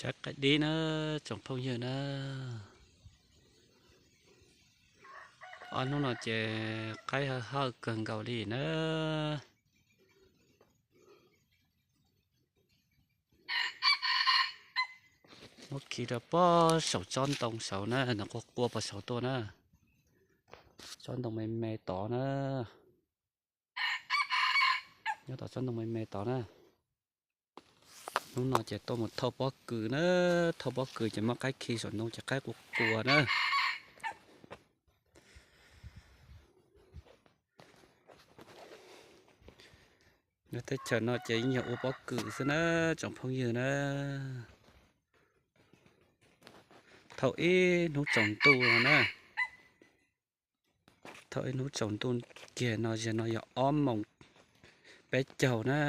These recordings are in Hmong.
Cov qaib dib na, tsoom phooj ywg na, ob hnub no ces qaib hawj hawj kawg nkaus li na. Muab khi rau pob saum tsob ntoo saud na, nws qua qua pos saud tuaj na. Tsob ntoo me me tod na, nyob tom tsob ntoo me me tod na. Hnub no ces tuaj mus thauj pob kws na, thauj pob kws ces muab qaib khi saum ntoo ces qaib qua qua na. Nyob teb chaws no ces yeej yog ua pob kws xwb na, tsoom phooj ywg na. Thauj ib hnub tsaus ntuj no na, thauj ib hnub tsaus ntuj kiag no, zaum no yog ob moos peb caug na.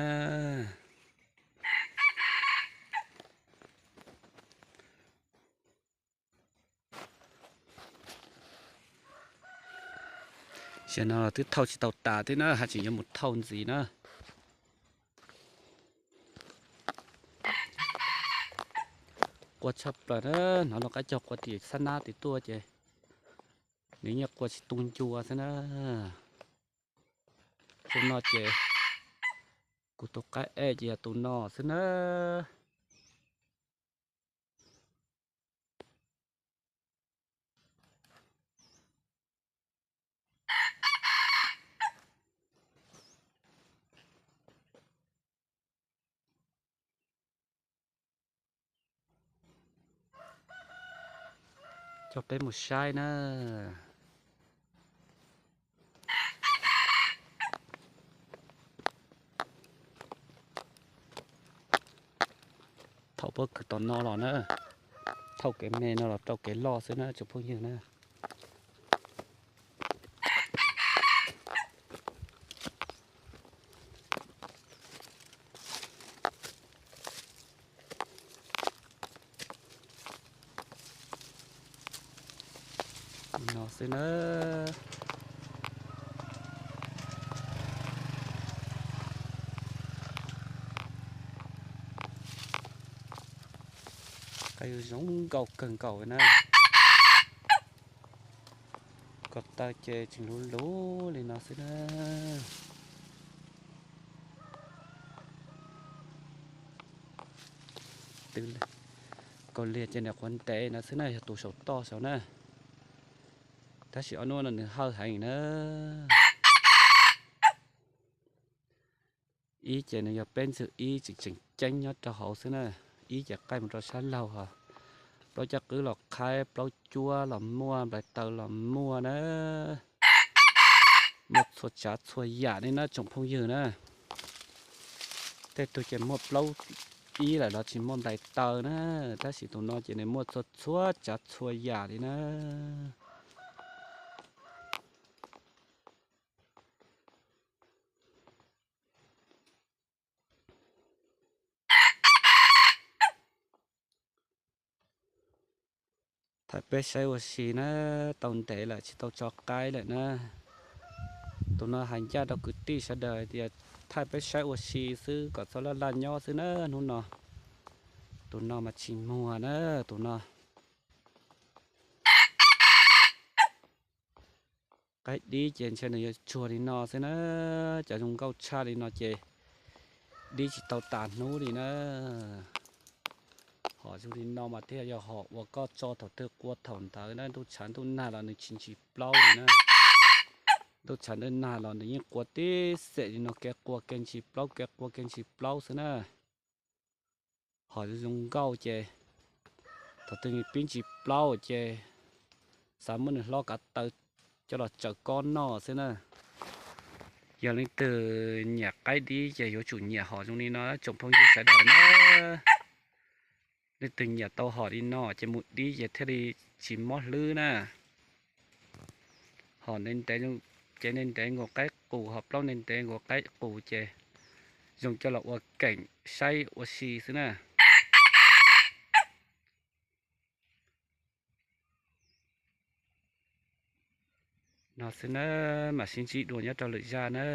Zaum no twb thauj tsis tau tas thiab na, haj tseem yuav mus thauj ntxiv na. Qua tshaj plaws na, hnov lub qab caug qua tim xab nab tim tuaj ces nws yeej qua tsis tu ncua xwb na. Tus no ces kuv tus qaib ej ces yog tus no xwb na. Coj peb mus saib na. Thauj pob kws tom no los na, thauj kev me no los rau kev loj xwb na tsoom phooj ywg na. No xwb na. Qaib zoo nkauj kawg nkaus na. Ko taw ces tseem luv luv li no xwb na. Kaus liag ces nws quav ntev no xwb na, yog tus saum toj saud na. Tab sis ob hnub no nws hawj heev na. Ib ces nws yog peb ntxwg ib tseem tseem ceeb nyob rau hauv xwb na. Ib ces qaij mus rau sab laug hos. Plaub caj qwb los qhaib, plaub cuab los muaj, nplais taw los muaj na. Muaj txhua tsav txhua yam li na tsoom phooj ywg na. Tej tug ces muaj plaub ib lawm los tsis muaj nplais taw na, tab sis tus no ces nws muaj txhua txhua tsav txhua yam li na. Thaij peb saib ua si na, tau ntev lawm tsis tau tso qaib lawm na. Tus no hais ncaj rau kwv tij sawv daws tias thaij peb saib ua si xwb kom txhob laj laj nyob xwb na hnub no. Tus no mas tsis muag na, tus no. Qaib dib ces ntshe nws yuav tsuag li no xwb na, cov zoo nkauj tshaj li no ces dib tsis tau tas hnub li na. Hom zoo li no mas thiaj yog hom uas koj tso thaum twg qua thaum ntawd na, ntuj tshav ntuj nag los nws tsis ntsis plaub li na. Ntuj tshav ntuj nag los nws yeej qua tib xem li no, kev qua kev ntsis plaub, kev qua kev ntsis plaub xwb na. Hom zoo nkauj ces thaum twg nws pib ntsis plaub ces xav muab nws hlob kav taw coj los tsaws kob noj xwb na. Yog leej twg nyiam qaib dib ces yuav tsum nyiam hom zoo li no tsoom phooj ywg sawv daws na. Leej twg nyiam tau hom li no ces mus dib ces thiaj li tsis mob hlwb na. Hom ntev ntev, cev ntev ntev nkaus qaib qus, hom plaub ntev ntev nkaus qaib qus ces zoo coj los ua keem saib ua si xwb na. No xwb na, mam sib ntsib dua nyob rau lwm zaj na.